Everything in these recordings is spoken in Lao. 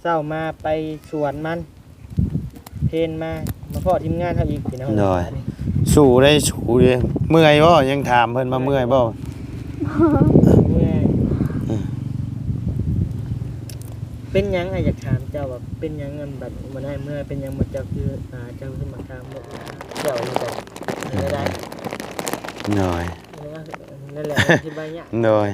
ເຊົ້າມາໄປສວນມັນ ເພນມາ ມາພໍ້ທີມງານເຮົາອີກພີ່ນ້ອງ. ໂດຍ ສູ້ໄດ້ສູ້ເດ້. ເມື່ອຍບໍ່? ຍັງຖາມເພິ່ນວ່າເມື່ອຍບໍ່? ເມື່ອຍ. ເປັນຫຍັງອ້າຍຢາກຖາມເຈົ້າວ່າ ເປັນຫຍັງອັນບັດບໍ່ໄດ້ເມື່ອຍ ເປັນຫຍັງບໍ່ ເຈົ້າຄື ອ່າ ເຈົ້າຄືມັກຖາມ ເຈົ້ານີ້ກໍໄດ້. ໂດຍ ນັ້ນແຫຼະ ອະທິບາຍຍາກ. ໂດຍ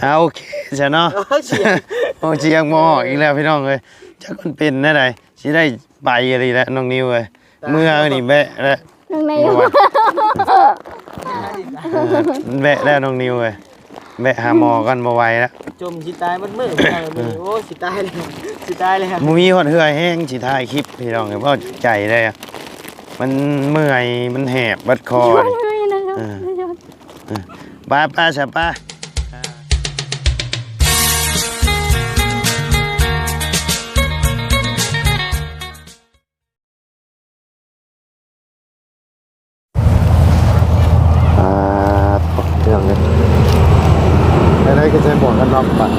ເອົາ ໂອເຄຊະເນາະ. ໂອ້ ສຽງ ໂອ້ ສຽງບໍ່ອອກອີກແລ້ວພີ່ນ້ອງເອີຍ. ຈັກມັນເປັນແນວໃດ ຊິໄດ້ໄປອີ່ຫຼີແລ້ວນ້ອງນິວເອີຍ. ເມື່ອນີ້ແບະແລ້ວ ນ້ອງນິວ ເອີ ແບະແລ້ວນ້ອງນິວເອີຍ. ແວະຫາໝໍກ່ອນ ບໍ່ໄຫວແລ້ວ ຈົມຊິຕາຍໝົດມື້ ມື້ນີ້. ໂອ້ ຊິຕາຍແລ້ວ ຊິຕາຍແລ້ວ ບໍ່ມີຮອດເຫື່ອແຮງຊິຖ່າຍຄລິບພີ່ນ້ອງເອີຍ. ເວົ້າຈາກໃຈເລີຍ ມັນເມື່ອຍ ມັນແຫບເບິດຄໍ. ເອີ ໄປໆ ຊະ ໄປ. ອ່າ ພີ່ນ້ອງເອີຍ ໄດ້ໆ ຄືໃສ່ໝວກກັນນັອກບັດ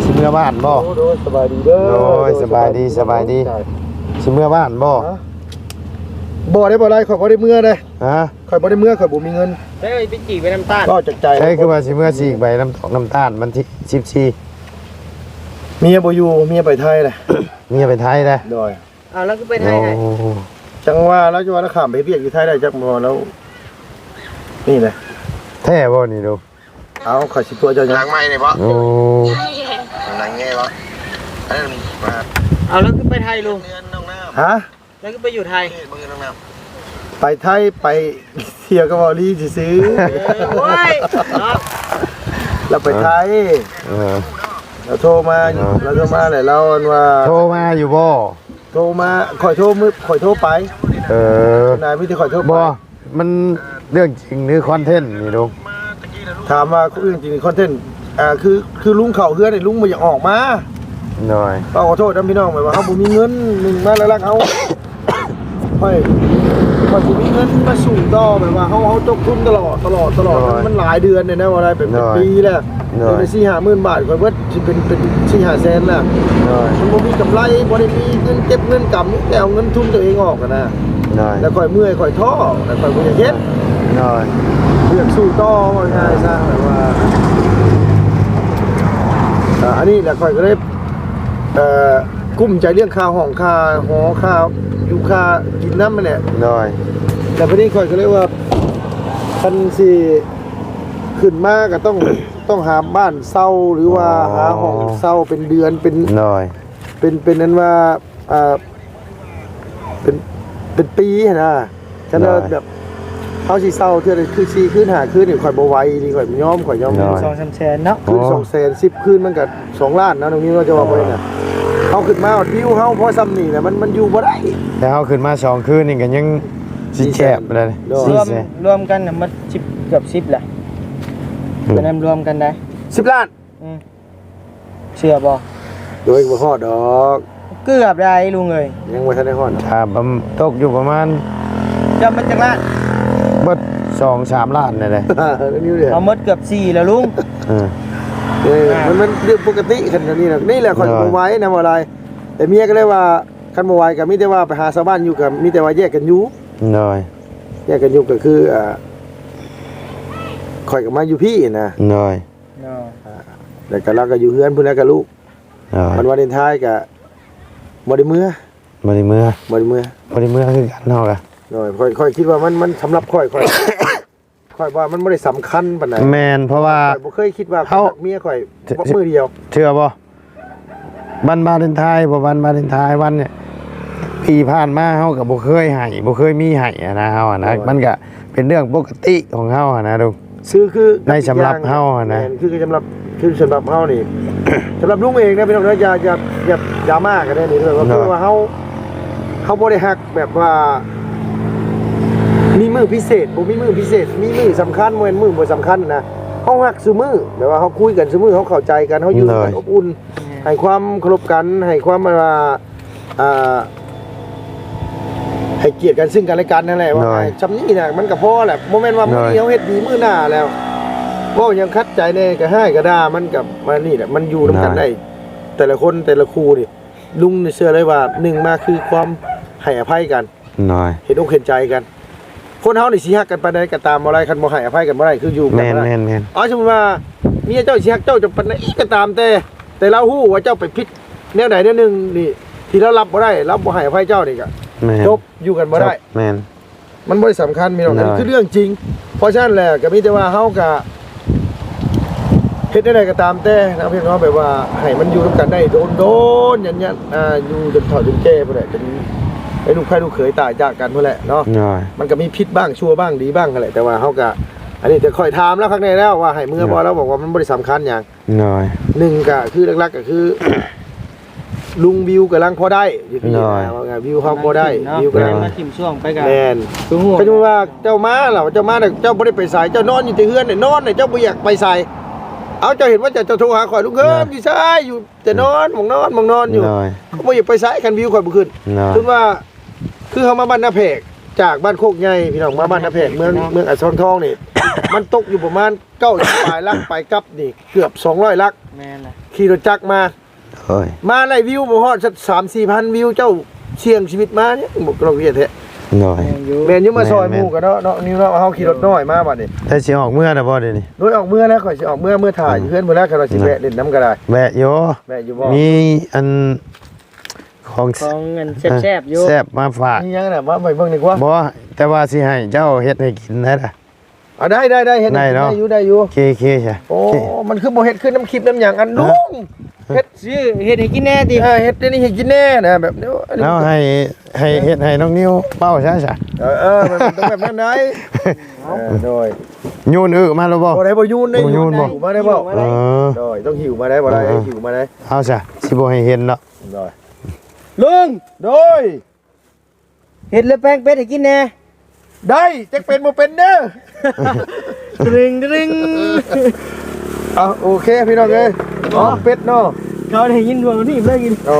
ຊິເມືອບ້ານບໍ່? ໂອ້ ໂດຍ ສະບາຍດີເດີ. ໂດຍ ໂດຍ ສະບາຍດີ ສະບາຍດີ ສະບາຍດີ. ຊິເມືອບ້ານບໍ່? ຮະ? ບໍ່ໄດ້ ບໍ່ໄດ້ ຂ້ອຍບໍ່ໄດ້ເມືອເດ້. ຮະ? ຂ້ອຍບໍ່ໄດ້ເມືອ ຂ້ອຍບໍ່ມີເງິນ. ໄດ້ໄປຈີກໃບນ້ຳຕານ ເວົ້າຈາກໃຈ. ໃຊ່ ຄືວ່າຊິເມືອຈີກໃບນ້ຳຕອກນ້ຳຕານວັນທີສິບສີ່. ເມຍບໍ່ຢູ່ ເມຍໄປໄທແຫຼະ. ເມຍໄປໄທແຫຼະ. ໂດຍ. ອ້າວ ລາວຄືໄປໄທໄດ້? ໂອ້ ຈັ່ງວ່າລາວຈະວ່າລາວຂ້າມໄປເຮັດວຽກຢູ່ໄທໄດ້ຈັກບໍ່ ລາວນີ້ນະ. ແທ້ບໍ່ນີ້ລູກ? ເອົາ ຂ້ອຍຊິຕົວະເຈົ້າຫຍັງ? ຫຼັງໃໝ່ນີ້ບໍ່? ໂອ້ ຫຼັງໃຫຍ່ບໍ່? ເອີ ມາ. ເອົາ ລາວຄືໄປໄທລູກ? ເຮືອນນ້ອງນ້ຳ. ຮະ? ລາວຄືໄປຢູ່ໄທ? ເອີ ເບິ່ງນ້ອງນ້ຳ ໄປໄທ ໄປທ່ຽວກັບເວົ້າລີຊື່ໆ. ເອີ ໂອ້ຍ ເນາະ ລາວໄປໄທ. ເອີ ລາວໂທມາຢູ່ ລາວໂທມາແຫຼະ ລາວອັນວ່າ ໂທມາຢູ່ບໍ່? ໂທມາ ຂ້ອຍໂທມື້ ຂ້ອຍໂທໄປ. ເອີ ນາຍມີແຕ່ຂ້ອຍໂທໄປ. ບໍ່ ມັນເລື່ອງຈິງຫຼືຄອນເທັນນີ້ລູກ? ຖາມວ່າເລື່ອງຈິງຄອນເທັນ ອ່າ ຄື ຄືລຸງເຂົ້າເຮືອນນີ້ ລຸງບໍ່ຢາກອອກມາ. ໂດຍ ຕ້ອງຂໍໂທດນຳພີ່ນ້ອງ ແບບວ່າເຮົາບໍ່ມີເງິນ ໜຶ່ງມາຫຼັກໆ ເຮົາ ຂ້ອຍ ຂ້ອຍບໍ່ມີເງິນມາສູ້ຕໍ່ ແບບວ່າເຮົາ ເຮົາຕົກທຶນຕະຫຼອດ ຕະຫຼອດ ຕະຫຼອດ. ໂດຍ ມັນ ມັນຫຼາຍເດືອນແລ້ວນະ ວ່າໄດ້ເປັນ ເປັນປີແລ້ວ. ໂດຍ ໄດ້ສີ່ຫ້າໝື່ນບາດ ຂ້ອຍເບິດ ຊິເປັນ ເປັນສີ່ຫ້າແສນແລ້ວ. ໂດຍ ມັນບໍ່ມີກຳໄລ ບໍ່ໄດ້ມີເງິນເກັບເງິນກຳ ມີແຕ່ເອົາເງິນທຶນຕົວເອງອອກຫັ້ນນະ. ໂດຍ ແລ້ວຂ້ອຍເມື່ອຍ ຂ້ອຍທໍ້ ແລ້ວຂ້ອຍບໍ່ຢາກເຮັດ. ໂດຍ ບໍ່ຢາກສູ້ຕໍ່ ເວົ້າງ່າຍໆ ຊະ ແບບວ່າ ອ່າ ອັນນີ້ແຫຼະ ຂ້ອຍກໍເລີຍ ເອີ ກຸ້ມໃຈເລື່ອງຄ່າຫ້ອງ ຄ່າຫໍ ຄ່າຢູ່ ຄ່າກິນນຳຫັ້ນແຫຼະ. ໂດຍ ແລ້ວບາດນີ້ຂ້ອຍກໍເລີຍວ່າ ຄັນຊິຂຶ້ນມາກໍຕ້ອງ ຕ້ອງຫາບ້ານເຊົ່າ ຫຼືວ່າ ອໍ ຫາຫ້ອງເຊົ່າເປັນເດືອນ ເປັນ ໂດຍ ເປັນ ເປັນອັນວ່າ ອ່າ ເປັນ ເປັນປີຫັ້ນນະ. ຄັນວ່າ ໂດຍ ແບບເຮົາຊິເຊົ່າເທື່ອລະຄືສີ່ຄືນຫ້າຄືນນີ້ ຂ້ອຍບໍ່ໄຫວອີ່ຫຼີ ຂ້ອຍຍອມ ຂ້ອຍຍອມ. ໂດຍ ສອງສາມແສນເນາະ. ຄືນ ໂອ້ ສອງແສນ ສິບຄືນມັນກໍສອງລ້ານນະ ນ້ອງນິວ ເນາະ ຈະວ່າບໍ່ໄດ້ນະ. ເຮົາຂຶ້ນມາຮອດວິວເຮົາພໍຊ່ຳນີ້ນະ ມັນ ມັນຢູ່ບໍ່ໄດ້. ແຕ່ເຮົາຂຶ້ນມາສອງຄືນນີ້ກໍຍັງຊິແຄບແລ້ວ. ໂດຍ ສີ່ແສນ ລວມ ລວມກັນນະ ໝົດສິບ ເກືອບສິບແຫຼະ. ອືມ ຕົວນັ້ນລວມກັນໄດ້ສິບລ້ານ. ອືມ ເຊື່ອບໍ່? ໂດຍ ບໍ່ຮອດດອກ ເກືອບໄດ້ລຸງເອີຍ. ຍັງບໍ່ທັນໄດ້ຮອດດອກ ຖ້າປະ ຕົກຢູ່ປະມານ ເກືອບໝົດຈັກລ້ານ? ເບິດສອງສາມລ້ານນີ້ແຫຼະ. ເຮົາໝົດເກືອບສີ່ແລ້ວລຸງ. ເອີ ເອີ ອ່າ ມັນ ມັນເລື່ອງປົກກະຕິຄັນແນວນີ້ນະ. ນີ້ແຫຼະຂ້ອຍ ໂດຍ ບໍ່ໄຫວນະ ບໍ່ຫຼາຍ ແຕ່ເມຍກໍເລີຍວ່າ ຄັນບໍ່ໄຫວກໍມີແຕ່ວ່າໄປຫາຊາວບ້ານຢູ່ ກໍມີແຕ່ວ່າແຍກກັນຢູ່. ໂດຍ ແຍກກັນຢູ່ກໍຄື ອ່າ ຂ້ອຍກໍມາຢູ່ພີ້ນະ. ໂດຍ ໂດຍ ອ່າ ແລ້ວກໍລາວກໍຢູ່ເຮືອນພຸ້ນແຫຼະກັບລູກ. ໂດຍ ວັນວາເລນທາຍກໍບໍ່ໄດ້ເມືອ ບໍ່ໄດ້ເມືອ ບໍ່ໄດ້ເມືອ ບໍ່ໄດ້ເມືອຄືກັນເຮົາກໍ. ໂດຍ ຂ້ອຍ ຂ້ອຍຄິດວ່າມັນ ມັນສຳລັບຂ້ອຍ ຂ້ອຍ ຂ້ອຍວ່າມັນບໍ່ໄດ້ສຳຄັນປານໃດ. ແມ່ນ ເພາະວ່າຂ້ອຍບໍ່ເຄີຍຄິດວ່າຂ້ອຍຮັກເມຍຂ້ອຍ ເທື່ອ ມື້ດຽວ ເຊື່ອບໍ່? ວັນວາເລນທາຍ ບໍ່ ວັນວາເລນທາຍ ວັນນີ້ ປີຜ່ານມາເຮົາກໍບໍ່ເຄີຍໃຫ້ ບໍ່ເຄີຍມີໃຫ້ຫັ້ນນະ ເຮົາຫັ້ນນະ. ໂດຍ ມັນກໍເປັນເລື່ອງປົກກະຕິຂອງເຮົາຫັ້ນນະ ລຸງ. ຄື ຄື ໃນສຳລັບເຮົາຫັ້ນນະ ແມ່ນ ຄື ຄືສຳລັບ ຄືສຳລັບເຮົານີ້ ສຳລັບລຸງເອງນະພີ່ນ້ອງເອີຍ ຢ່າ ຢ່າ ຢ່າດຣາມາກັນເດີນີ້ ຄືວ່າ ໂດຍ ຄືວ່າເຮົາ ເຮົາບໍ່ໄດ້ຮັກ ແບບວ່າມີມື້ພິເສດ ບໍ່ມີມື້ພິເສດ ມີມື້ສຳຄັນ ບໍ່ແມ່ນມື້ບໍ່ສຳຄັນນະ. ເຮົາຮັກຊຸມື້ ແບບວ່າເຮົາຄຸຍກັນຊຸມື້ ເຮົາເຂົ້າໃຈກັນ ເຮົາຢູ່ກັນ ໂດຍ ອົບອຸ່ນ ແມ່ນ ໃຫ້ຄວາມເຄົາລົບກັນ ໃຫ້ຄວາມ ແບບວ່າ ອ່າ ໃຫ້ກຽດກັນຊຶ່ງກັນແລະກັນຫັ້ນແຫຼະ. ໂດຍ ວ່າງ່າຍ ຊ່ຳນີ້ນະ ມັນກໍພໍແຫຼະ. ບໍ່ແມ່ນວ່າ ໂດຍ ມື້ນີ້ເຮົາເຮັດດີ ມື້ໜ້າແລ້ວ ເວົ້າຫຍັງຂັດໃຈແດ່ ກໍຮ້າຍກໍດ່າ ມັນກໍ ມັນນີ້ແຫຼະ ມັນຢູ່ນຳກັນ ໂດຍ ໄດ້. ແຕ່ລະຄົນແຕ່ລະຄູ່ນີ້ ລຸງນີ້ເຊື່ອເລີຍວ່າ ໜຶ່ງມາຄືຄວາມໃຫ້ອະໄພກັນ ໂດຍ ເຫັນອົກເຫັນໃຈກັນ. ຄົນເຮົານີ້ຊິຮັກກັນປານໃດກໍຕາມບໍ່ໄດ້ ຄັນບໍ່ໃຫ້ອະໄພກັນບໍ່ໄດ້ ຄືຢູ່ກັນບໍ່ໄດ້. ແມ່ນໆໆ ເອົາ ສົມມຸດວ່າເມຍເຈົ້າຊິຮັກເຈົ້າຈະປານໃດກໍຕາມແຕ່ ແຕ່ລາວຮູ້ວ່າເຈົ້າໄປຜິດແນວໃດແນວໜຶ່ງນີ້ ທີ່ລາວຮັບບໍ່ໄດ້ ລາວບໍ່ໃຫ້ອະໄພເຈົ້ານີ້ກໍ ແມ່ນ ຈົບ ຢູ່ກັນບໍ່ໄດ້ ແມ່ນ ມັນບໍ່ໄດ້ສຳຄັນພີ່ນ້ອງ ໂດຍ ອັນນີ້ຄືເລື່ອງຈິງ. ເພາະສະນັ້ນແຫຼະ ກໍມີແຕ່ວ່າເຮົາກໍເຮັດແນວໃດກໍຕາມແຕ່ນະພີ່ນ້ອງ ແບບວ່າໃຫ້ມັນຢູ່ນຳກັນໄດ້ດົນໆ ຍານໆ ອ່າ ຢູ່ຈົນເຖົ້າຈົນແກ່ພຸ້ນແຫຼະ ຈົນໄອ້ລູກໃພ້ລູກເຂີຍຕາຍຈາກກັນພຸ້ນແຫຼະເນາະ ໂດຍ ມັນກໍມີຜິດບ້າງ ຊົ່ວບ້າງ ດີບ້າງຫັ້ນແຫຼະ. ແຕ່ວ່າເຮົາກໍ ອັນນີ້ແຕ່ຂ້ອຍຖາມລາວຄັກແນ່ແລ້ວວ່າໃຫ້ເມືອບໍ່ ໂດຍ ລາວບອກວ່າມັນບໍ່ໄດ້ສຳຄັນຫຍັງ ໂດຍ ໜຶ່ງກໍຄືຫຼັກໆ ກໍຄື ລຸງວິວກຳລັງພໍໄດ້ຢູ່ນີ້ ໂດຍ ນະ ວ່າງ່າຍ ວິວເຮົາພໍໄດ້ ເນາະ ວິວກຳລັງ ມາຖິ້ມຊ່ວງໄປກັນ ແມ່ນ ຄືຮູ້ ຄັນວ່າເຈົ້າມາລະ ເຈົ້າມາລະ ເຈົ້າບໍ່ໄດ້ໄປໃສ ເຈົ້ານອນຢູ່ແຕ່ເຮືອນ ນອນລະ ເຈົ້າບໍ່ຢາກໄປໃສ. ເອົາ ເຈົ້າເຫັນວ່າເຈົ້າ ເຈົ້າໂທຫາຂ້ອຍ ລຸງເຮີມ ເນາະ ຢູ່ໃສ ຢູ່ແຕ່ນອນ ໝ່ອງນອນ ໝ່ອງນອນຢູ່ ໂດຍ ກໍບໍ່ຢາກໄປໃສ ຄັນວິວຂ້ອຍບໍ່ຂຶ້ນ ໂດຍ ຄືວ່າ ຄືເຮົາມາບ້ານນາແພກ ຈາກບ້ານໂຄກໃຫຍ່ ພີ່ນ້ອງ ມາບ້ານນາແພກ ເມືອງ ເມືອງອາດສອງທອງນີ້ ມັນຕົກຢູ່ປະມານ ເກົ້າສິບປາຍຫຼັກ ໄປກັບນີ້ເກືອບສອງຮ້ອຍຫຼັກ ແມ່ນລະ ຂີ່ລົດຈັກມາ ໂອ້ຍ ມາໄລ່ວິວບໍ່ຮອດສາມສີ່ພັນວິວ ເຈົ້າສ່ຽງຊີວິດມານີ້ ບໍ່ລອງເຮັດແທ້ ໂດຍ ແມ່ນຢູ່ ແມ່ນຢູ່ ມາຊ່ອຍ ແມ່ນໆ ໝູ່ກັນເນາະ ເນາະ ນິວເນາະ ເຮົາຂີ່ລົດນ້ອຍມາບັດນີ້ ແລ້ວຊິອອກເມືອແລ້ວບໍ່ດຽວນີ້? ໂດຍ ອອກເມືອແລ້ວ ຂ້ອຍຊິອອກເມືອ ເມືອຖ້າຢູ່ເຮືອນພຸ້ນແລ້ວ ຄັນວ່າຊິແວະຫຼິ້ນນຳກໍໄດ້ ແວະຢູ່ ແວະຢູ່ບໍ່? ມີອັນ ຂອງ ຂອງອັນແຊບໆຢູ່ ແຊບມາຝາກ ມີຫຍັງນະ ມາໄວ້ເບິ່ງດີກວ່າ ບໍ່ ແຕ່ວ່າຊິໃຫ້ເຈົ້າເຮັດໃຫ້ກິນໄດ້ລະ ເອົາ ໄດ້ໆໆ ເຮັດໃຫ້ກິນໄດ້ເນາະ ໄດ້ຢູ່ ໄດ້ຢູ່ ໂອເຄໆ ໂອ້ ມັນຄືບໍ່ເຮັດຄືນຳຄລິບນຳຫຍັງ ອັນ ເອີ ລຸງ ເຮັດ ຊື້ເຮັດໃຫ້ກິນແດ່ຕິ ເອີ ເຮັດອັນນີ້ໃຫ້ກິນແດ່ນະ ແບບ ເອົາ ໃຫ້ ໃຫ້ເຮັດໃຫ້ນ້ອງນິວເປົ່າຊະ ຊະ ເອີໆ ມັນຕ້ອງແບບນັ້ນໄດ໋ ເອີ ໂດຍ ໂຍນອຶມາແລ້ວບໍ່? ບໍ່ໄດ້ບໍ່ໂຍນເດ້ ບໍ່ໂຍນບໍ່? ຫິ້ວມາໄດ້ບໍ່? ເອີ ໂດຍ ຕ້ອງຫິ້ວມາໄດ້ ບໍ່ໄດ້ ເອີໆ ຫິ້ວມາໄດ້ ເອົາຊະ ຊິບໍ່ໃຫ້ເຫັນເນາະ ໂດຍ ລຸງ ໂດຍ ເຮັດເລືອດແປງເປັດໃຫ້ກິນແດ່ ໄດ້ ຈັກເປັນບໍ່ເປັນເດີ ດຣິງ ດຣິງ ເອົາ ໂອເຄພີ່ນ້ອງເອີຍ ອໍ ເປັດເນາະ ເຂົາໄດ້ຍິນດວງນີ້ເລີຍກິນ ໂອ້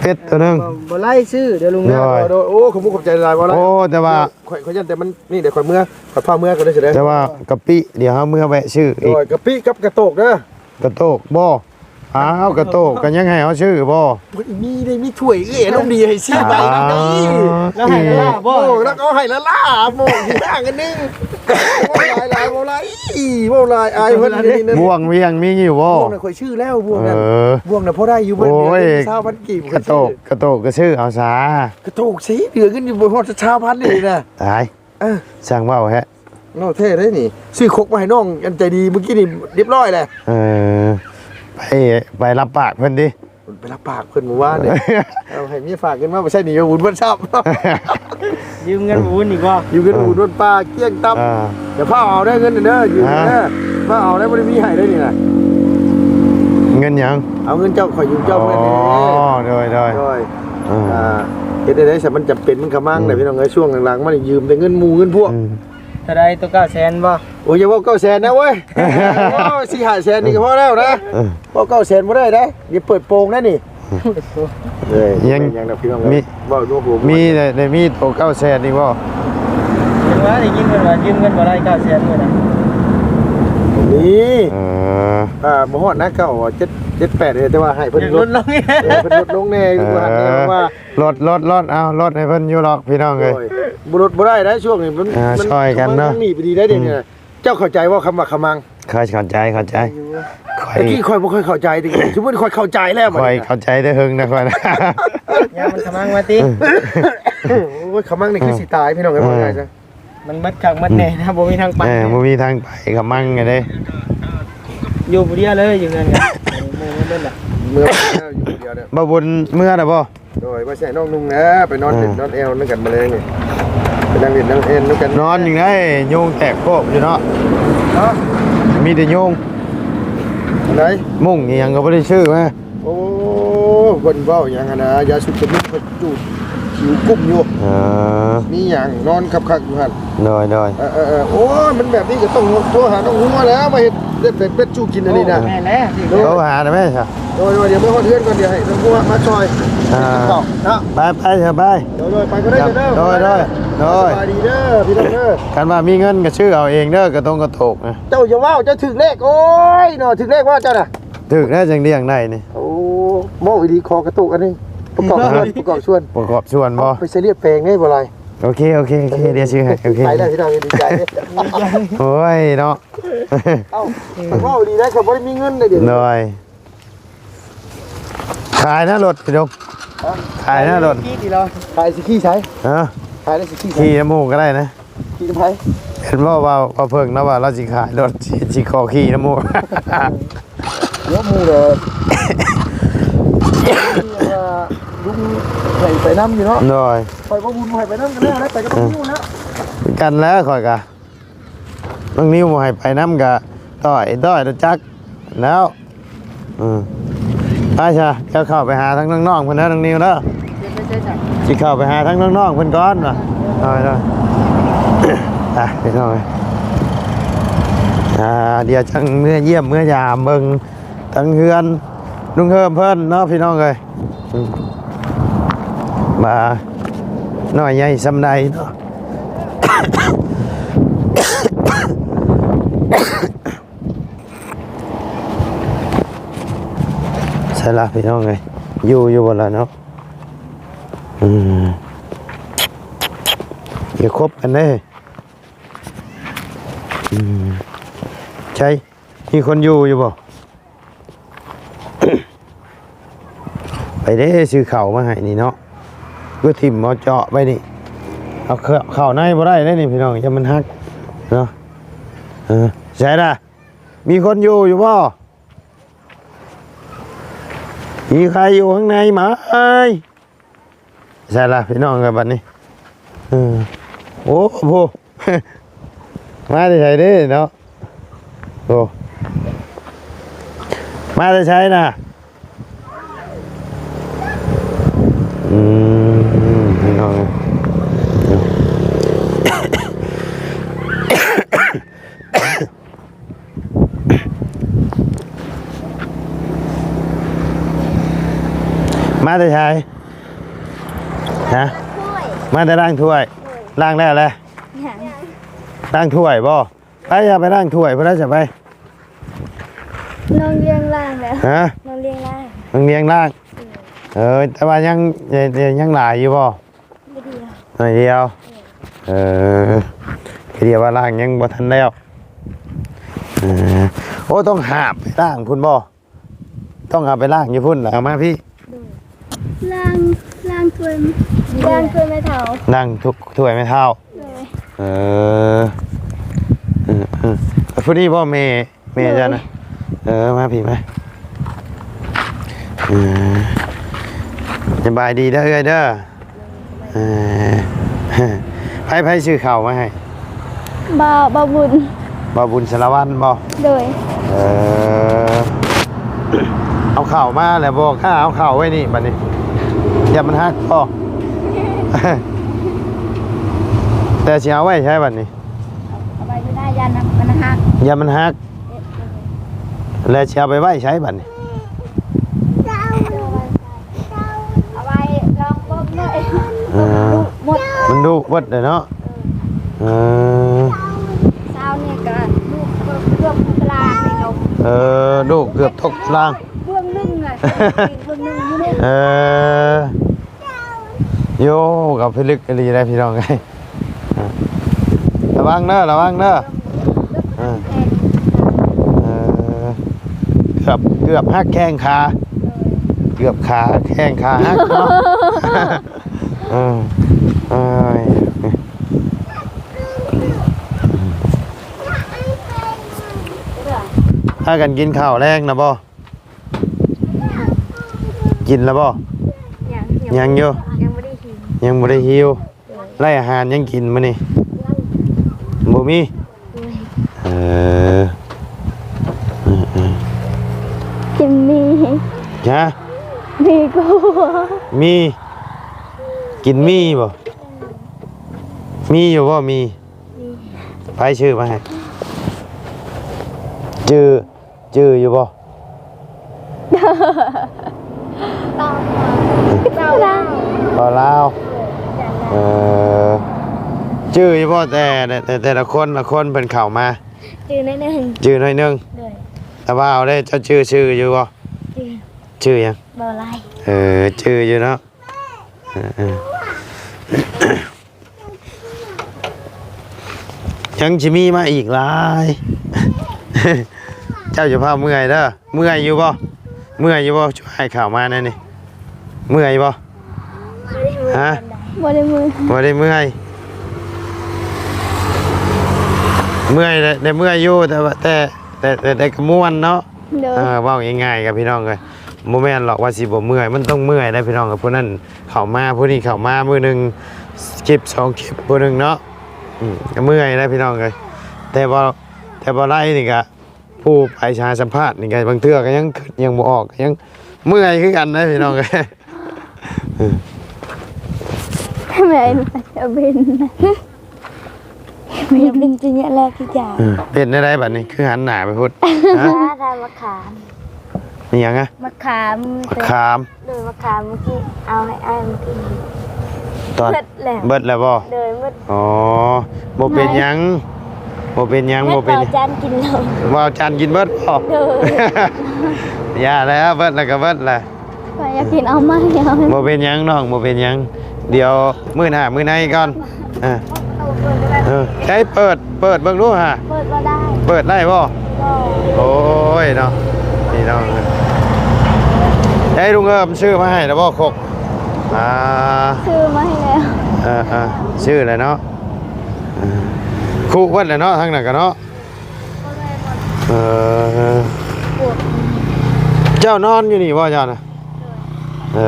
ເປັດຕົວໜຶ່ງ ບໍ່ ບໍ່ໄລ່ຊື້ເດີລຸງເດີ ໂດຍ ໂດຍ ໂອ້ ຂອບຄຸນຂອບໃຈຫຼາຍ ບໍ່ໄລ່ ໂອ້ ແຕ່ວ່າ ຂ້ອຍ ຂ້ອຍຢ້ານແຕ່ມັນນີ້ເດ້ ຂ້ອຍເມືອ ຂ້ອຍພາເມືອກໍໄດ້ຊິໄດ້ ແຕ່ວ່າກະປິ ດຽວເຮົາເມືອແວະຊື້ອີກ ໂດຍ ກະປິກັບກະໂຕກເດີ ກະໂຕກບໍ່? ອ້າວ ກະໂຕກກໍຍັງໃຫ້ເຮົາຊື້ບໍ່? ມີໄດ້ ມີຖ້ວຍເອື້ອຍອາລົມດີໃຫ້ສີ່ໃບນຳໄດ໋ ອ່າ ແລ້ວໃຫ້ລະລາບໍ່? ໂອ້ ແລ້ວກໍໃຫ້ລະລາ ໂມງຢູ່ໜ້າກັນໜຶ່ງ ເວົ້າຫຼາຍໆ ເວົ້າຫຼາຍ ເວົ້າຫຼາຍ ອາຍເພິ່ນນີ້ນະ ບ່ວງວຽງມີຢູ່ບໍ່? ບ່ວງນະຂ້ອຍຊື້ແລ້ວ ບ່ວງນະ ເອີ ບ່ວງນະພໍໄດ້ຢູ່ ເບິດເດືອນຊາວພັນກີບ ກະໂຕກ ກະໂຕກກໍຊື້ເອົາຊາ ກະໂຕກຊິເຫຼືອເງິນຢູ່ບໍ່ຮອດຊາວພັນນີ້ນະ ຕາຍ ເອີ ຊ່າງເວົ້າແທ້ ເວົ້າແທ້ເດ້ນີ້ ຊື້ຄົກມາໃຫ້ນ້ອງອັນໃຈດີມື້ກີ້ນີ້ຮຽບຮ້ອຍແລ້ວ ເອີ ໄປ ໄປຮັບປາກເພິ່ນຕິ ໄປຮັບປາກເພິ່ນມື້ວານນີ້ ເອົາໃຫ້ເມຍຝາກເງິນມາ ບໍ່ໃຊ້ໜີ້ບຸນເພິ່ນຊ້ຳ ຢືມເງິນບຸນອີກບໍ່? ຢືມເງິນບຸນເພິ່ນປາກກ້ຽງຕຳ ອ່າ ຢ່າຟ້າວເອົາເດີ ເງິນເດີ ຢືມເດີ ຟ້າວເອົາໄດ້ ບໍ່ໄດ້ມີໃຫ້ເດີນີ້ນະ ເງິນຫຍັງ? ເອົາເງິນເຈົ້າ ຂ້ອຍຢືມເຈົ້າເພິ່ນ ອໍ ໂດຍໆ ໂດຍ ອ່າ ອ່າ ເຮັດໄດ້ໃດ ມັນຈຳເປັນ ມັນຂະມັງ ອືມ ແຫຼະ ພີ່ນ້ອງເອີຍ ຊ່ວງຫຼັງໆ ມານີ້ຢືມແຕ່ເງິນໝູ່ເງິນພວກ ອືມ ເທົ່າໃດໂຕເກົ້າແສນບໍ່? ໂອ້ຍ ຢ່າເວົ້າເກົ້າແສນນະເວີຍ ເວົ້າສີ່ຫ້າແສນນີ້ກໍພໍແລ້ວນະ ເອີ ເວົ້າເກົ້າແສນບໍ່ໄດ້ໃດ ດຽວເປີດໂປງໄດ໋ນີ້ ເອີ ຍັງ ຍັງນະພີ່ນ້ອງເອີຍ ມີ ເວົ້າຢູ່ຫົວ ມີໄດ້ ໄດ້ມີໂຕເກົ້າແສນອີກບໍ່? ຍັງວ່າໄດ້ຍິນເພິ່ນວ່າຢືມເງິນບໍ່ໄດ້ເກົ້າແສນມື້ນະ ມີ ເອີ ອ່າ ບໍ່ຮອດນະ ເກົ້າ ເຈັດ ເຈັດ ແປດ ແຕ່ວ່າໃຫ້ເພິ່ນ ຢາກ ລົດ ລົດລົງ ເອີ ເພິ່ນລົດລົງແດ່ ເອີ ວ່າຫັ້ນແດ່ ວ່າ ລົດ ລົດ ລົດ ເອົາ ລົດໃຫ້ເພິ່ນຢູ່ດອກພີ່ນ້ອງເອີຍ ໂດຍ ບໍ່ລົດບໍ່ໄດ້ໃດ ຊ່ວງນີ້ມັນ ອ່າ ມັນ ຊ່ອຍກັນເນາະ ມັນໜີໄປດີໄດ໋ ອືມ ດຽວນີ້ນະ ເຈົ້າເຂົ້າໃຈບໍ່ ຄຳວ່າຂະມັງ? ເຂົ້າ ເຂົ້າໃຈ ເຂົ້າໃຈ ຂ້ອຍ ແຕ່ກີ້ຂ້ອຍບໍ່ຄ່ອຍເຂົ້າໃຈຕິ ຊຸມື້ນີ້ຂ້ອຍເຂົ້າໃຈແລ້ວ ຂ້ອຍເຂົ້າໃຈແຕ່ເຫິງນະຂ້ອຍນະ ຍາມມັນຂະມັງມາຕິ ໂອ້ຍ ຂະມັງນີ້ຄືຊິຕາຍ ພີ່ນ້ອງເອີຍ ເອີ ເວົ້າງ່າຍຊະ ມັນໝົດຄັກໝົດແນ່ນະ ອືມ ບໍ່ມີທາງໄປ ເອີ ບໍ່ມີທາງໄປ ຂະມັງຫັ້ນເດ້ ຢູ່ຜູ້ດຽວເລີຍ ຢູ່ເຮືອນກັນ ເມືອແລ້ວ ຢູ່ຜູ້ດຽວເດີ ບ່າວບຸນເມືອແລ້ວບໍ່? ໂດຍ ວ່າຊິໃຫ້ນ້ອງນຸ່ງແຫຼະ ໄປນອນຫຼິ້ນ ອ່າ ນອນແອວນຳກັນມື້ແລງນີ້ ໄປນັ່ງຫຼິ້ນນັ່ງແອວນຳກັນ ນອນຢູ່ໃນຍຸງແຕກໂຄກຢູ່ເນາະ ຮະ ມີແຕ່ຍຸງ ອັນໃດ ມຸ້ງອີ່ຫຍັງກໍບໍ່ໄດ້ຊື້ມາ ໂອ້ ເພິ່ນເວົ້າຫຍັງຫັ້ນນະ ຢາສູບຈະມີ ເພິ່ນຈູດ ຜິວກຸ້ມຢູ່ ເອີ ມີຫຍັງນອນຄັກໆຢູ່ຫັ້ນ ໂດຍໆ ເອີໆໆ ໂອ້ຍ ມັນແບບນີ້ກໍຕ້ອງໂທຫານ້ອງຫົວແລ້ວ ມາເຮັດເປັດ ເປັດ ເປັດ ເປັດ ສູ່ກິນອັນນີ້ນະ ໂອ້ ແມ່ນແລ້ວ ໂດຍ ໂທຫາໄດ້ໄໝຊະ ໂດຍໆ ດຽວເມືອຮອດເຮືອນກ່ອນ ດຽວໃຫ້ນ້ອງຫົວມາຊ່ອຍ ອ່າ ເຂົ້າເນາະ ໄປໆ ໄປ ໂດຍໆ ໄປກໍໄດ້ເດີ ໂດຍໆ ໂດຍ ສະບາຍດີເດີ ພີ່ນ້ອງເດີ ຄັນວ່າມີເງິນກໍຊື້ເອົາເອງເດີ ກະຕົງກະໂຕກນະ ເຈົ້າຢ່າເວົ້າ ເຈົ້າຖືກເລກ ໂອ້ຍເນາະ ຖືກເລກບໍ່ເຈົ້ານະ? ຖືກແລ້ວຈັ່ງລ້ຽງໄດ້ນີ້. ໂອ້ ເວົ້າອີ່ຫຼີ ຂໍກະຕຸກອັນນີ້ ປະກອບສ່ວນ ປະກອບສ່ວນ ປະກອບສ່ວນບໍ່? ໄປໃສ່ລຽບແປງໄດ້ບໍ່ຫຼາຍ. ໂອເຄ ໂອເຄ ໂອເຄ ດຽວຊື້ໃຫ້. ໂອເຄ ໄປແລ້ວພີ່ນ້ອງ ດີໃຈ. ໂອ້ຍເນາະ ເອົ້າ ເວົ້າອີ່ຫຼີໄດ໋ ຂ້ອຍບໍ່ໄດ້ມີເງິນເດ້. ໂດຍ ຂາຍນະລົດພີ່ນ້ອງ ຂາຍນະລົດ. ຂາຍຊິຂີ່ໃສ? ຮະ? ຂາຍແລ້ວຊິຂີ່ໃສ? ຂີ່ນຳໝູ່ກໍໄດ້ນະ. ຂີ່ນຳໃຜ? ເຫັນບໍ່ວ່າ ວ່າເພິ່ງນະວ່າລາວຊິຂາຍລົດ ຊິ ຊິຂໍຂີ່ນຳໝູ່. ເອີ ໝູ່ເດີ ລຸງໃຫ້ໄປນຳຢູ່ເນາະ. ໂດຍ ຂ້ອຍບໍ່ບຸນໃຫ້ໄປນຳກັນແລ້ວ ໄປກັບນ້ອງນິວນະ. ກັນແລ້ວຂ້ອຍກະ ນ້ອງນິວບໍ່ໃຫ້ໄປນຳກະ ຕ້ອຍ ຕ້ອຍ ຮູ້ຈັກແລ້ວ. ອືມ ໄປຊະ ເຈົ້າເຂົ້າໄປຫາທາງນ້ອງໆເພິ່ນເດີ ນ້ອງນິວເດີ. ຊິເຂົ້າໄປຫາທາງນ້ອງໆເພິ່ນກ່ອນວ່າ. ໂດຍ ໂດຍ ອ່ະ ພີ່ນ້ອງເອີຍ ອ່າ ດຽວຈັ່ງເມືອຢ້ຽມເມືອຢາມເບິ່ງທາງເຮືອນລຸງເຮີມເພິ່ນເນາະ ພີ່ນ້ອງເອີຍ. ອືມ ວ່ານ້ອຍໃຫຍ່ສ່ຳໃດເນາະ. ໃສລະພີ່ນ້ອງເອີຍ ຢູ່ ຢູ່ບໍ່ລະເນາະ? ອືມ ຢ່າຄົບກັນເດ້. ອືມ ໃສ ມີຄົນຢູ່ຢູ່ບໍ່? ໄປເດ້ ຊື້ເຂົ້າມາໃຫ້ນີ້ເນາະ ຄືຖິ້ມເອົາເຈາະໄປນີ້ ເອົາເຂົ້າ ເຂົ້າໃນບໍ່ໄດ້ເດ້ນີ້ພີ່ນ້ອງ ຢ້ານມັນຫັກເນາະ. ເອີ ໃສລະ ມີຄົນຢູ່ຢູ່ບໍ່? ມີໃຜຢູ່ຂ້າງໃນໄໝ? ໃສລະພີ່ນ້ອງເອີຍບັດນີ້? ເອີ ໂອ້ໂຫ ມາແຕ່ໃສເດ້ເນາະ? ໂອ້ ມາແຕ່ໃສນະ? ອືມ ພີ່ນ້ອງເອີຍ ມາແຕ່ໃສ? ຮະ? ມາແຕ່ລ້າງຖ້ວຍ. ໂດຍ ລ້າງແລ້ວແຫຼະ? ຍັງ. ລ້າງຖ້ວຍບໍ່? ໄປ ຢ່າໄປລ້າງຖ້ວຍ ຜູ້ໃດຈະໄປ? ນ້ອງລ້ຽງລ້າງແລ້ວ. ຮະ? ນ້ອງລ້ຽງລ້າງ. ນ້ອງລ້ຽງລ້າງ. ເອີ ເອີ ແຕ່ວ່າຍັງ ຍັງຫຼາຍຢູ່ບໍ່? ໜ້ອຍດຽວ. ໜ້ອຍດຽວ. ເອີ ຄືດຽວວ່າລ້າງຍັງບໍ່ທັນແລ້ວ. ເອີ ໂອ້ ຕ້ອງຫາບໄປລ້າງພຸ້ນບໍ່? ຕ້ອງຫາບໄປລ້າງຢູ່ພຸ້ນ ແລ້ວເອົາມາພີ້. ໂດຍ ລ້າງ ລ້າງຖ້ວຍ ລ້າງຖ້ວຍແມ່ເຖົ້າ. ລ້າງຖ້ວຍແມ່ເຖົ້າ. ໂດຍ ເອີ ເອີ ເອີ ຜູ້ນີ້ບໍ່ແມ່? ແມ່ເຈົ້ານະ. ໂດຍ ເອີ ມາພີ້ມາ. ເອີ ສະບາຍດີເດີເອື້ອຍເດີ. ເອີ ໃຜ ໃຜຊື້ເຂົ້າມາໃຫ້? ບ່າວ ບ່າວບຸນ. ບ່າວບຸນສາລະວັນບໍ່? ໂດຍ ເອີ ເອົາເຂົ້າມາແລ້ວບໍ່ກ້າເອົາເຂົ້າໄວ້ນີ້ບັດນີ້ ຢ້ານມັນຫັກບໍ່? ແຕ່ຊິເອົາໄວ້ໃສບັດນີ້? ເອົາໄວ້ຢູ່ໜ້າ ຢ້ານມັນຫັກ. ຢ້ານມັນຫັກ. ແລ້ວຊິເອົາໄປໄວ້ໃສບັດນີ້? ເອົາໄວ້ລອງເບິ່ງເລີຍ. ເອີ ມັນດຸໝົດເລີຍເນາະ. ເອີ ເຊົ້ານີ້ກະດຸເກືອບ ເກືອບທຸກຕາລາງເລີຍເນາະ. ເອີ ດຸເກືອບທຸກຕາລາງ. ເບື້ອງໜຶ່ງນະ ເບື້ອງໜຶ່ງຢູ່ນີ້. ເອີ ໂຢ ກໍພິລຶກອີ່ຫຼີໄດ໋ພີ່ນ້ອງເອີຍ. ລະວັງເດີ ລະວັງເດີ. ເອີ ເອີ ເກືອບ ເກືອບຫັກແຂ້ງຂາ ເກືອບຂາແຂ້ງຂາຫັກເນາະ. ເອີ ເອີຍ ພາກັນກິນເຂົ້າແລງນະບໍ່? ກິນແລ້ວບໍ່? ຍັງ ຍັງຢູ່ ຍັງບໍ່ໄດ້ຫິວ ຍັງບໍ່ໄດ້ຫິວ. ໄລ່ອາຫານຫຍັງກິນມື້ນີ້? ບໍ່ມີ. ເອີ ເອີ ເອີ ກິນໝີ່. ຮະ? ໝີ່ກົວ ໝີ່ ກິນໝີ່ບໍ່? ມີຢູ່ບໍ່ໝີ່? ມີ. ໃຜຊື້ມາໃຫ້? ຈື່ ຈື່ຢູ່ບໍ່? ເວົ້າລາວ. ເອີ ຈື່ຢູ່ບໍ່ ແຕ່ ແຕ່ ແຕ່ລະຄົນ ລະຄົນເພິ່ນເຂົ້າມາ? ຈື່ໜ້ອຍໜຶ່ງ ຈື່ໜ້ອຍໜຶ່ງ. ໂດຍ ຕາບ່າວເດ້ ເຈົ້າຈື່ຊື່ຢູ່ບໍ່? ຈື່ ຊື່ຫຍັງ? ບໍ່ຫຼາຍ ເອີ ຈື່ຢູ່ເນາະ ເອີ ເອີ ຍັງຊິມີມາອີກຫຼາຍ ເຈົ້າຢ່າພາເມື່ອຍເດີ. ເມື່ອຍຢູ່ບໍ່? ເມື່ອຍຢູ່ບໍ່? ໃຫ້ເຂົ້າມາແນວນີ້ ເມື່ອຍບໍ່? ຮະ? ບໍ່ໄດ້ເມື່ອຍ ບໍ່ໄດ້ເມື່ອຍ ເມື່ອຍແຫຼະ ໄດ້ເມື່ອຍຢູ່ ແຕ່ວ່າ ແຕ່ ແຕ່ ແຕ່ ແຕ່ກໍມ່ວນເນາະ. ໂດຍ ເອີ ເວົ້າງ່າຍໆກັບພີ່ນ້ອງເອີຍ ບໍ່ແມ່ນຫຼອກວ່າຊິບໍ່ເມື່ອຍ ມັນຕ້ອງເມື່ອຍໄດ໋ພີ່ນ້ອງ. ຜູ້ນັ້ນເຂົ້າມາ ຜູ້ນີ້ເຂົ້າມາ ມື້ໜຶ່ງຄລິບສອງຄລິບ ຜູ້ໜຶ່ງເນາະ ອືມ ກໍເມື່ອຍໄດ໋ພີ່ນ້ອງເອີຍ. ແຕ່ບໍ່ ແຕ່ບໍ່ໄດ້ນີ້ກະ ຜູ້ໄປຫາສຳພາດນີ້ກໍບາງເທື່ອກໍຍັງຄິດຍັງບໍ່ອອກ ກໍຍັງເມື່ອຍຄືກັນນະພີ່ນ້ອງເອີຍ. ແມ່ນ ເປັນ ເປັນຈິງແລກທີ່ຈາ ເອີ ເປັນແນວໃດບັດນີ້ ຄືຫັນໜ້າໄປພຸ້ນ? ຮະ? ທານມະຂາມ ອີຫຍັງອະ? ມະຂາມ ມະຂາມ ໂດຍ ມາຂາມເມື່ອກີ້ ເອົາໃຫ້ອ້າຍມາກິນ ຕອນ ເບິດແລ້ວ ເບິດແລ້ວບໍ່? ໂດຍ ເບິດ ອໍ ບໍ່ເປັນຫຍັງ ບໍ່ເປັນຫຍັງ ບໍ່ເປັນຫຍັງ ເບິດ ເອົາຈານກິນແລ້ວ ວ່າເອົາຈານກິນເບິດບໍ່? ໂດຍ ຢ່າແລ້ວ ເບິດແລ້ວກໍເບິດແຫຼະ ຂ້ອຍຢາກກິນ ເອົາໃໝ່ ເອົາໃໝ່ ບໍ່ເປັນຫຍັງນ້ອງ ບໍ່ເປັນຫຍັງ ດຽວມື້ໜ້າມື້ໃນກ່ອນ ເອີ ເອີ ໃຊ້ເປີດ ເປີດເບິ່ງດູຫາ ເປີດບໍ່ໄດ້ ເປີດໄດ້ບໍ່? ບໍ່ ໂອ້ຍເນາະ ພີ່ນ້ອງເອີຍ ໃຊ້ລຸງເອີມຊື້ມາໃຫ້ແລ້ວບໍ່ຄົກ? ອ່າ ຊື້ມາໃຫ້ແລ້ວ ເອີໆ ຊື້ແລ້ວເນາະ ເອີ ຄຸເບິດແລ້ວເນາະ ທາງນັ້ນກໍເນາະ ເອີ ເຈົ້ານອນຢູ່ນີ້ບໍ່ເຈົ້ານະ? ເອີ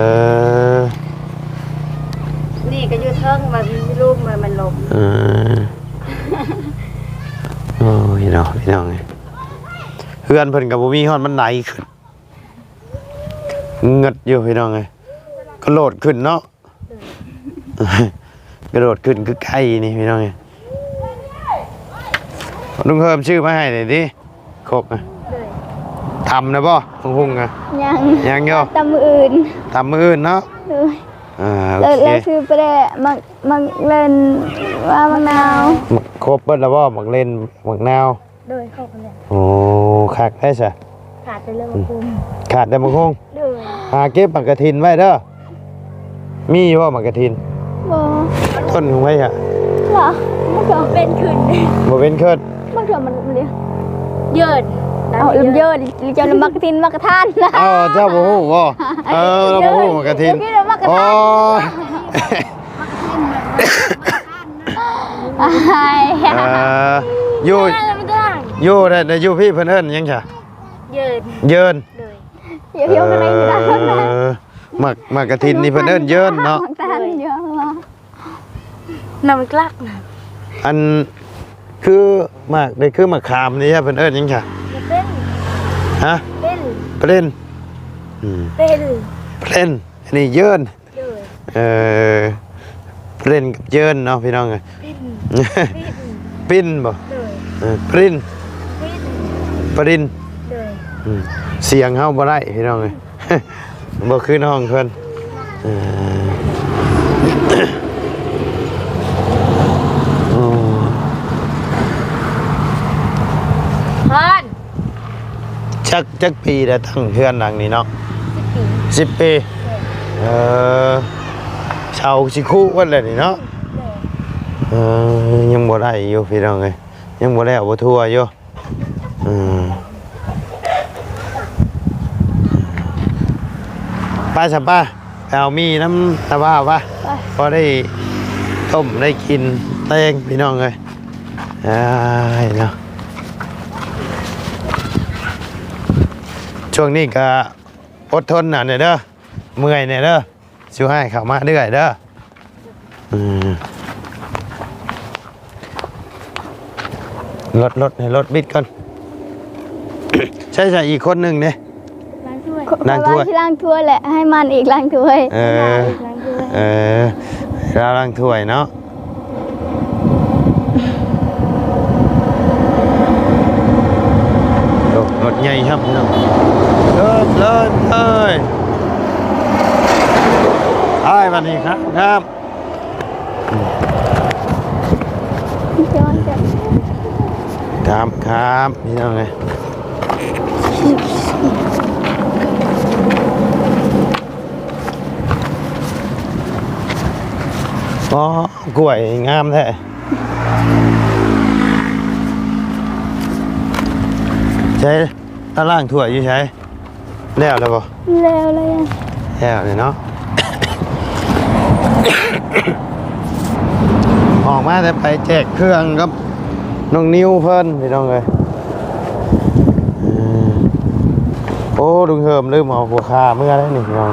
ນີ້ກໍຢູ່ເທິງ ມັນລົມ ມັນລົມ ເອີ ໂອ້ຍເນາະ ພີ່ນ້ອງເອີຍ ເຮືອນເພິ່ນກໍບໍ່ມີຮອດບັນໄດຂຶ້ນ ເງິດຢູ່ ພີ່ນ້ອງເອີຍ ກະໂດດຂຶ້ນເນາະ ກະໂດດຂຶ້ນຄືໄກ່ນີ້ ພີ່ນ້ອງເອີຍ ລຸງເຮີມຊື້ມາໃຫ້ນີ້ຕິ ຄົກນະ ໂດຍ ຕຳແລ້ວບໍ່? ບັກຫຸ່ງນະ ຍັງ ຍັງຢູ່ ຕຳມື້ອື່ນ ຕຳມື້ອື່ນເນາະ ໂດຍ ອ່າ ໂອເຄ ແລ້ວຊື້ປາແດກ ໝາກ ໝາກເລັ່ນ ວ່າໝາກນາວ ຄົບເບິດແລ້ວບໍ່? ໝາກເລັ່ນ ໝາກນາວ ໂດຍ ເຂົ້າກັນແລ້ວ ໂອ້ ຄັກໄດ໋ຊະ ຂາດແຕ່ເລື່ອງໝາກຫຸ່ງ ຂາດແຕ່ໝາກຫຸ່ງ ໂດຍ ຫາເກັບໝາກກະທິນໄວ້ເດີ ມີຢູ່ບໍ່ໝາກກະທິນ? ບໍ່ ຕົ້ນຂອງໃຜຊະ? ບໍ່ ມັນກໍເປັນຂຶ້ນ ບໍ່ເປັນຂຶ້ນ ມັນກໍມັນ ມັນເດີ ເຢິນ ເອົາ ເຢິນ ເຈົ້ານະໝາກກະທິນ ໝາກກະທານ ເອົາ ເຈົ້າບໍ່ຮູ້ບໍ່? ເອີ ເຮົາບໍ່ຮູ້ໝາກກະທິນ ເຈົ້ານະໝາກກະທານ ໂອ້ຍ ເອີ ຢູ່ ຢູ່ໃນ ຢູ່ພີ້ເພິ່ນເອີ້ນຫຍັງຊະ? ເຢິນ ເຢິນ ໂດຍ ເອີ ໝາກ ໝາກກະທິນນີ້ເພິ່ນເອີ້ນເຢິນເນາະ ໂດຍ ນ້ຳກະລັກນະ ອັນ ຄືໝາກ ຄືໝາກຂາມນີ້ເພິ່ນເອີ້ນຫຍັງຊະ? ເປັນ ຮະ? ເປັນ ເປັນ ອືມ ເປັນ ເປັນ ອັນນີ້ເຢິນ ໂດຍ ເອີ ປຣິນກັບເຢິນເນາະ ພີ່ນ້ອງເອີຍ ປຣິນ ປຣິນ ປຣິນບໍ່? ໂດຍ ເອີ ປຣິນ ປຣິນ ປຣິນ ໂດຍ ອືມ ສຽງເຮົາບໍ່ໄດ້ ພີ່ນ້ອງເອີຍ ບໍ່ຄືນ້ອງເພິ່ນ ເອີ ໂອ້ ຮອນ ຈັກ ຈັກປີແລ້ວຕັ້ງເຮືອນຫຼັງນີ້ເນາະ? ສິບປີ ສິບປີ ໂດຍ ເອີ ເສົາຊິຄຸເບິດແລ້ວນີ້ເນາະ ໂດຍ ເອີ ຍັງບໍ່ໄດ້ຢູ່ພີ່ນ້ອງເອີຍ ຍັງບໍ່ແລ້ວບໍ່ທົ່ວຢູ່ ເອີ ໄປຊະ ໄປ ໄປເອົາໝີ່ນຳຕາບ່າວ ໄປ ໄປ ພໍໄດ້ຕົ້ມໄດ້ກິນແລງພີ່ນ້ອງເອີຍ ອ້າຍເນາະ ຊ່ວງນີ້ກະອົດທົນອັນນີ້ເດີ ເມື່ອຍແດ່ເດີ ຊິໃຫ້ເຂົ້າມາເລື້ອຍເດີ ອືມ ລົດ ລົດ ໃຫ້ລົດບິດກ່ອນ ໃຊ້ ໃຊ້ອີກຄົນໜຶ່ງເດ້ ລ້າງຖ້ວຍ ລ້າງຖ້ວຍ ຊິລ້າງຖ້ວຍແຫຼະ ໃຫ້ມັນອີກລ້າງຖ້ວຍ ເອີ ເອີ ລາວລ້າງຖ້ວຍເນາະ ໂອ້ ລົດໃຫຍ່ຄັບພີ່ນ້ອງ ເລີດ ເລີດ ເລີຍ ອ້າຍ ບັດນີ້ຄັບ ຄັບ ຂ້າມ ຂ້າມ ພີ່ນ້ອງເອີຍ ອໍ ກ້ວຍງາມແທ້. ໃສ ຕາລ້າງຖ້ວຍຢູ່ໃສ? ແລ້ວແລ້ວບໍ່? ແລ້ວແລ້ວ ແລ້ວນີ້ເນາະ. ອອກມາແຕ່ໄປແຈກເຄື່ອງກັບນ້ອງນິວເພິ່ນ ພີ່ນ້ອງເອີຍ. ເອີ ໂອ້ ລຸງເຮີມລືມເອົາຫົວຂ່າເມືອແລ້ວນີ້ ພີ່ນ້ອງ.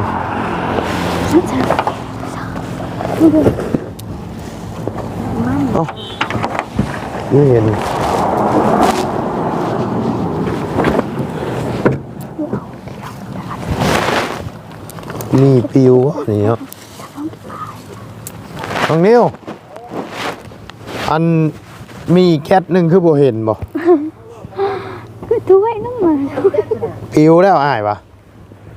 ເອົ້າ ນີ້ເຫັນ ມີປິວນີ້ເນາະ. ນ້ອງນິວ ອັນມີແກັດໜຶ່ງຄືບໍ່ເຫັນບໍ່? ຄືຖ້ວຍນ້ຳມັນ ປິວແລ້ວອ້າຍວ່າ.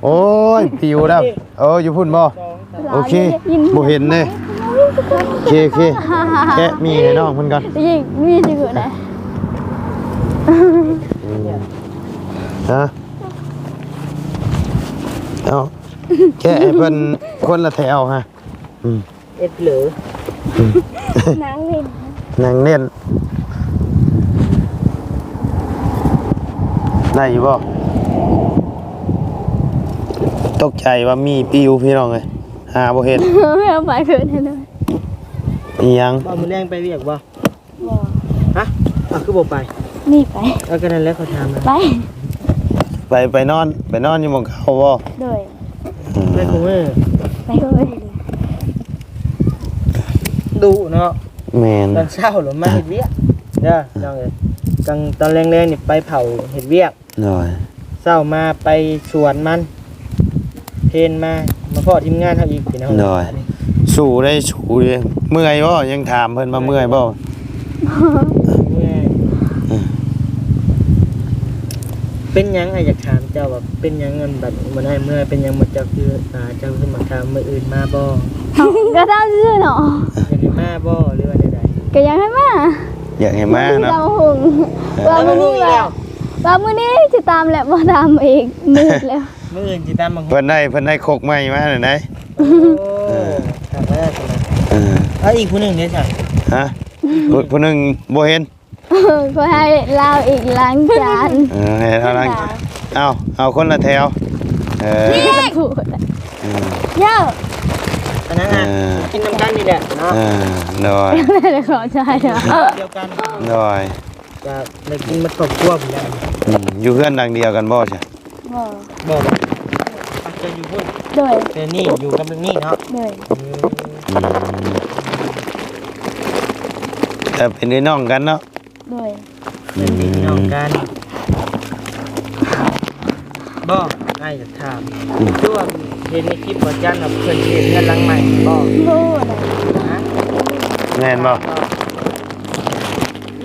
ໂອ້ຍ ປິວແລ້ວ. ເອີ ຢູ່ພຸ້ນບໍ່? ໂອເຄ ບໍ່ເຫັນເດ້. ໂອເຄ ໂອເຄ ແກະໝີ່ໃຫ້ນ້ອງເພິ່ນກ່ອນ. ຍິງມີຊິເກີດໄດ້ ອືມ ຮະ ເອົາ ແກະໃຫ້ເພິ່ນຄົນລະແຖວຮະ. ອືມ ເອັດເລີ ອືມ ນັ່ງຫຼິ້ນ ນັ່ງຫຼິ້ນ ໄດ້ຢູ່ບໍ່? ຕົກໃຈວ່າໝີ່ປິວ ພີ່ນ້ອງເອີຍ ຫາບໍ່ເຫັນ. ແມ່ໄປເກີດແນ່ນອນ. ອີຫຍັງ? ບໍ່ ມື້ແລງໄປວຽກບໍ່? ບໍ່. ຮະ? ອ້າວ ຄືບໍ່ໄປ? ນີ້ໄປ. ເອີ ກໍນັ້ນແຫຼະ ຂ້ອຍຖາມນະ. ໄປ ໄປ ໄປນອນ ໄປນອນຢູ່ໝ່ອງເກົ່າບໍ່? ໂດຍ. ອືມ ໄປຄູ່ມື້ ໄປເລີຍ ດຸເນາະ. ແມ່ນ ຕອນເຊົ້າລະມາເຮັດວຽກເດີ ນ້ອງເອີຍ. ກາງຕອນແລງໆນີ້ໄປເຜົາເຮັດວຽກ. ໂດຍ. ເຊົ້າມາໄປສວນມັນ ເພນມາ ມາພໍ້ທີມງານເຮົາອີກ ພີ່ນ້ອງ. ໂດຍ. ສູ້ໄດ້ ສູ້ເດ້. ເມື່ອຍບໍ່? ຍັງຖາມເພິ່ນວ່າເມື່ອຍບໍ່? ເມື່ອຍ. ເປັນຫຍັງອ້າຍຢາກຖາມເຈົ້າວ່າ ເປັນຫຍັງອັນບັດມື້ນັ້ນເມື່ອຍ ເປັນຫຍັງບໍ່ ເຈົ້າຄື ອ່າ ເຈົ້າຄືມາຖາມ? ມື້ອື່ນມາບໍ່? ກໍຖາມຊື່ໆເນາະ. ຢາກໃຫ້ມາບໍ່ ຫຼືວ່າແນວໃດ? ກໍຢາກໃຫ້ມາ. ຢາກໃຫ້ມາເນາະ. ຕຳບັກຫຸ່ງ ເອີ ວ່າມື້ນີ້ ຕຳບັກຫຸ່ງອີກແລ້ວ ວ່າ ວ່າມື້ນີ້ຊິຕຳແລ້ວ ບໍ່ຕຳອີກ ມືດແລ້ວ. ມື້ອື່ນຊິຕຳບັກຫຸ່ງ. ເພິ່ນໄດ້ ເພິ່ນໄດ້ຄົກໃໝ່ມາແລ້ວໄດ໋. ໂອ້ ເອີ ຄັກແລ້ວ. ເອີ ເອົາ ອີກຜູ້ໜຶ່ງເດ້ຊັ້ນ? ຮະ? ຜູ້ ຜູ້ໜຶ່ງບໍ່ເຫັນ. ຂ້ອຍໃຫ້ລາວອີກລ້າງຈານ. ເອີ ໃຫ້ລາວລ້າງ. ເອົາ ເອົາຄົນລະແຖວ. ເອີ ເອີ ເຢີ ອັນນັ້ນນະ ເອີ ກິນນຳກັນນີ້ແຫຼະເນາະ. ເອີ ໂດຍ. ຂອບໃຈ. ດຽວກັນ. ໂດຍ. ກະໄດ້ກິນໝົດຄອບຄົວພຸ້ນແຫຼະ. ອືມ ຢູ່ເຮືອນຫຼັງດຽວກັນບໍ່ຊະ? ບໍ່ ບໍ່. ເຈົ້າຢູ່ພຸ້ນ? ໂດຍ. ແຕ່ນີ້ຢູ່ກັບເລື່ອງນີ້ເນາະ? ໂດຍ. ອືມ ອືມ ແຕ່ເປັນພີ່ນ້ອງກັນເນາະ? ໂດຍ. ເປັນພີ່ນ້ອງກັນ. ອືມ ບໍ່ ອ້າຍຢາກຖາມ ອືມ ຄືວ່າເຫັນໃນຄລິບບໍ່ຈັນວ່າເພິ່ນເຮັດເຮືອນຫຼັງໃໝ່ບໍ່? ບໍ່ນະ. ຮະ? ແມ່ນບໍ່?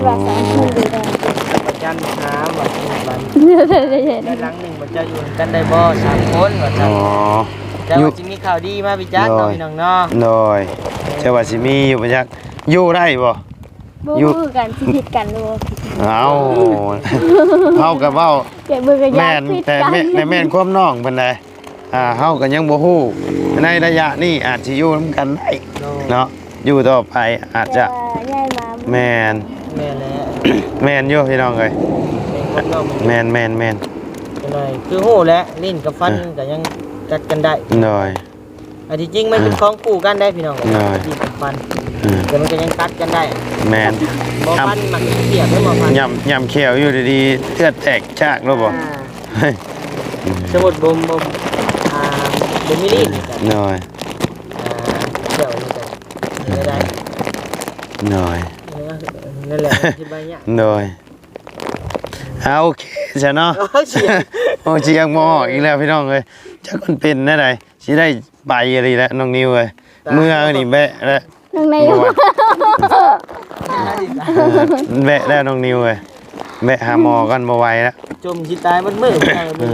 ວ່າສາມຄົນຢູ່ໄດ້. ອາຈານຖາມວ່າ ເຮືອນຫຼັງໜຶ່ງ ເຈົ້າຢູ່ນຳກັນໄດ້ບໍ່ ສາມຄົນ ວ່າຊັ້ນ. ອໍ ແຕ່ວ່າຊິມີຂ່າວດີມາ ພີ່ຈັກເນາະ ພີ່ນ້ອງເນາະ. ໂດຍ. ເຈົ້າວ່າຊິມີຢູ່ບໍ່ຈັກ ຢູ່ໄດ້ບໍ່? ບໍ່ຮູ້ຄືກັນ ຊິຜິດກັນຫຼືບໍ່ຜິດ. ເອົ້າ ເຮົາກໍເວົ້າ ແມ່ນ ແຕ່ແມ່ນ ແຕ່ແມ່ນຄວາມນ້ອງເພິ່ນໃດ. ອ່າ ເຮົາກໍຍັງບໍ່ຮູ້ ໃນໄລຍະນີ້ອາດຊິຢູ່ນຳກັນໄດ້ເນາະ ຢູ່ຕໍ່ໄປອາດຈະ ແມ່ນ ແມ່ນແຫຼະ ແມ່ນຢູ່ພີ່ນ້ອງເອີຍ ແມ່ນ ແມ່ນ ແມ່ນ ຄືຮູ້ແຫຼະ ລີ້ນກັບຟັນກໍຍັງກັດກັນໄດ້. ໂດຍ. ອັນທີ່ຈິງມັນເປັນຂອງຄູ່ກັນໄດ໋ພີ່ນ້ອງ ລີ້ນກັບຟັນ ແຕ່ມັນກໍຍັງກັດກັນໄດ້. ແມ່ນ ບໍ່ຟັນມັນສຽບ ບໍ່ຟັນ ຫຍ້ຳ ຫຍ້ຳແຂ້ວຢູ່ດີໆ ເລືອດແຕກຈາກໂລດບໍ່? ອ່າ ສົມມຸດບໍ່ ບໍ່ ອ່າ ບໍ່ມີລີ້ນ. ໂດຍ. ອ່າ ແຂ້ວນີ້ກໍເຮັດໄດ້. ໂດຍ. ເອີ ນັ້ນແຫຼະ ອະທິບາຍຍາກ. ໂດຍ. ເອົາ ໂອເຄຊະເນາະ. ໂອ້ ສຽງ ໂອ້ ສຽງບໍ່ອອກອີກແລ້ວພີ່ນ້ອງເອີຍ ຈັກມັນເປັນແນວໃດ ຊິໄດ້ໄປອີ່ຫຼີແຫຼະນ້ອງນິວເອີຍ. ເມື່ອນີ້ແບະແລ້ວ ນ້ອງນິວ ແບະແລ້ວນ້ອງນິວເອີຍ ແບະຫາໝໍກ່ອນ ບໍ່ໄຫວແລ້ວ ຈົມຊິຕາຍໝົດມື້.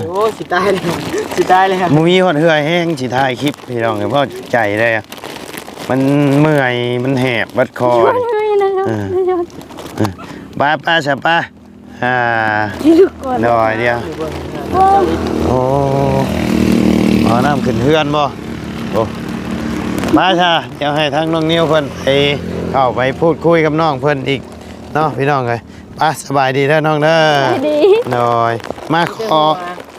ໂອ້ ຊິຕາຍແລ້ວ ຊິຕາຍແລ້ວ ບໍ່ມີຮອດເຫື່ອແຮງຊິຖ່າຍຄລິບພີ່ນ້ອງເອີຍ ເວົ້າຈາກໃຈເລີຍ ມັນເມື່ອຍ ມັນແຫບບັດຄໍ. ໄປໆຊະ ໄປ. ອ່າ ໂດຍ ດຽວ ໂອ້ ເອົານ້ຳຂຶ້ນເຮືອນບໍ່? ໂອ້ ມາຊະ ດຽວໃຫ້ທາງນ້ອງນິວເພິ່ນໄປ ເຂົ້າໄປພູດຄຸຍກັບນ້ອງເພິ່ນອີກເນາະ ພີ່ນ້ອງເອີຍ. ໄປ ສະບາຍດີເດີນ້ອງເດີ. ສະບາຍດີ. ໂດຍ ມາຂໍ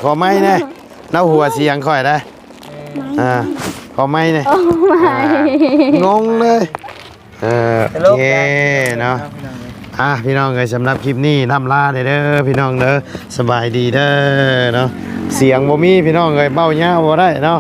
ຂໍໄມ້ແດ່ ລາວຫົວສຽງຂ້ອຍໄດ໋. ອ່າ ຂໍໄມ້ແດ່. ໂອ້ ໄມ້ ອ່າ ງົງເລີຍ. ເອີ ໂອເຄເນາະ ພີ່ນ້ອງເອີຍ. ອ່າ ພີ່ນ້ອງເອີຍ ສຳລັບຄລິບນີ້ລ່ຳລາໄດ້ເດີ ພີ່ນ້ອງເດີ. ສະບາຍດີເດີເນາະ. ສຽງບໍ່ມີ ພີ່ນ້ອງເອີຍ ເວົ້າຍາວບໍ່ໄດ້ເນາະ.